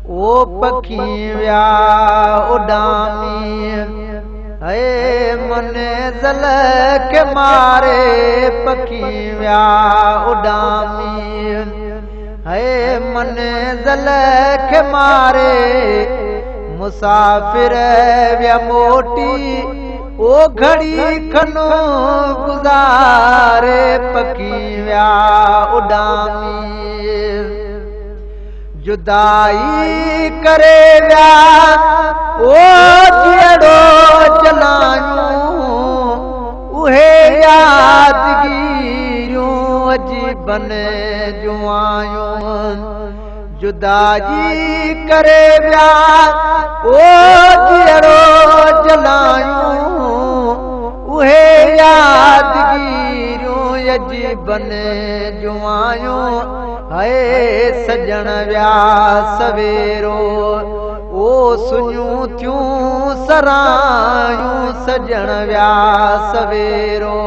او پکي ويا اڏامي، هي منزل کي ماري پکي ويا اڏامي، هي منزل کي ماري مسافر ويا موٽي، او گهڙي کن گذاري پکي ويا اڏامي. جدائي ڪري ويا او جهڙو چلايون، اهي يادگيريون عجيبن جون آيون. جدائي ڪري ويا او جهڙو جلايون، اهي يادگيريون عجيبن جون آيون. هي سڄڻ ويا سويرو، او سڃون ٿيون سرايون. سڄڻ ويا سويرو،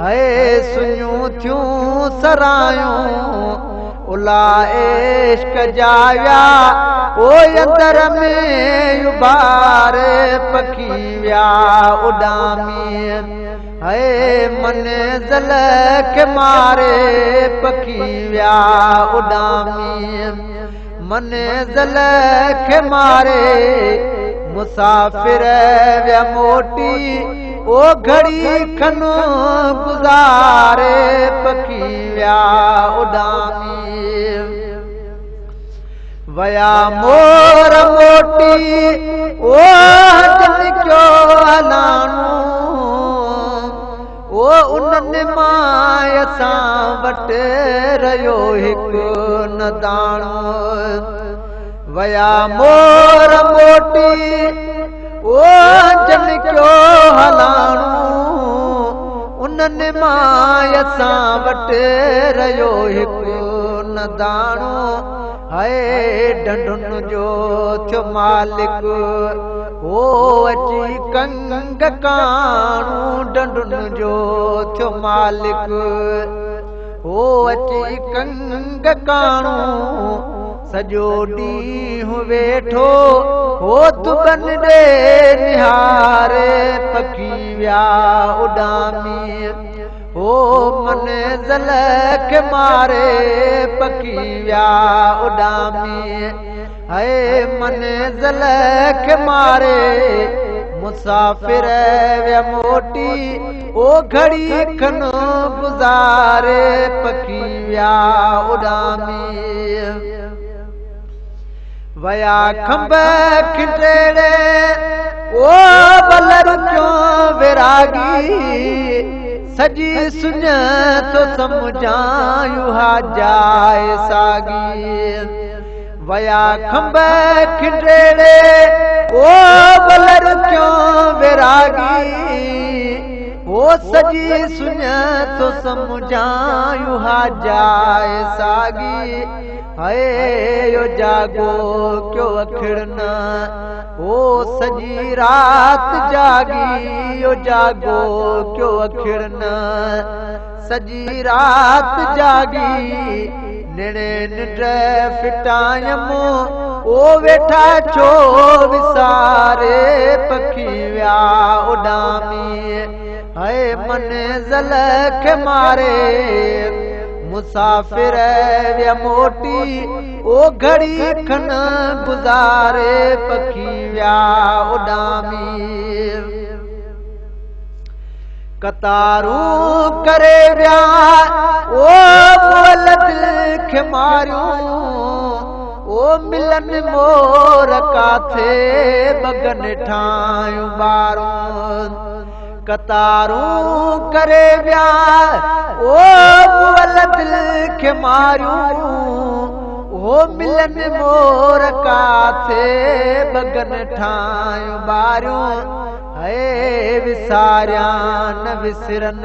هي سڃون ٿيون سرايون. الا عشق جايا او اندر ۾ اڀاري پکي ويا اڏامي، هي منزل کي ماري پکي ويا اڏامي. منزل کي ماري مسافر ويا موٽي، او گهڙي کن گذاري پکي ويا اڏامي. ويا مور موٽي، او جن ڪيو هلاڻو، او انهن مان اسان وٽ رهيو هڪ نه داڻو. ويا مور موٽي، او جن ڪيو هلاڻو، انهن مان اسان وٽ رهيو هڪ نه داڻو. هي ڍنڍن جو ٿيو مالڪ، او اچي ڪنگ ڪاڻو. ڍنڍن جو ٿيو مالڪ، او اچي ڪنگ ڪاڻو. سڄو ڏينهن ويٺو هو تبن ڏي نهاري پکي ويا اڏامي، هو منزل کي ماري پکي ويا اڏامي. هي منزل کي ماري مسافر ويا موٽي، او گهڙي کن گذاري پکي ويا اڏامي. ويا کنڀ کنڊيڙي، او بلر ڪيون وراڳي، سڄي سڃ ٿو سمجهان اها جاءِ ساڳي. ويا کنڀ کنڊيڙي، او بلر ڪيون وراڳي، او سڄي سڃ ٿو سمجهان اها جاءِ ساڳي. هي جاڳو ڪيو اکڙن، او سڄي رات جاڳي. او جاڳو ڪيو اکڙن، سڄي رات جاڳي. نڻي ننڊ ڦٽايم، او ويٺا ڇو وساري پکي ويا اڏامي، هي منزل کي ماري مسافر ويا موٽي، او گهڙي کن گذاري پکي ويا اڏامي. قطارون ڪري ويا او مئل دل کي ماريون، او ملن مور ڪاٿي بگن ٺاهيون ٻارون. قطارون ڪري ويا او مئل دل کي ماريون، او ملن مور ڪاٿي بگن ٺاهيون ٻاريون. هي وساريان نه وسرن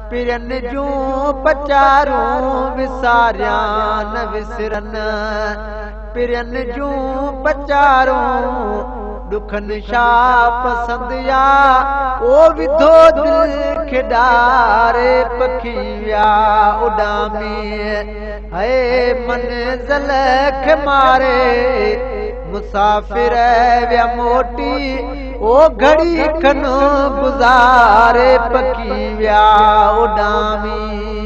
پرين جون پچارون، وساريان نه وسرن پرين جون پچارون. ڏکن ڇا پسند آ، او وڌو دل کي ڏاري پکي ويا اڏامي. هي منزل کي ماري مسافر ويا موٽي، او گهڙي کن گذاري پکي ويا اڏامي.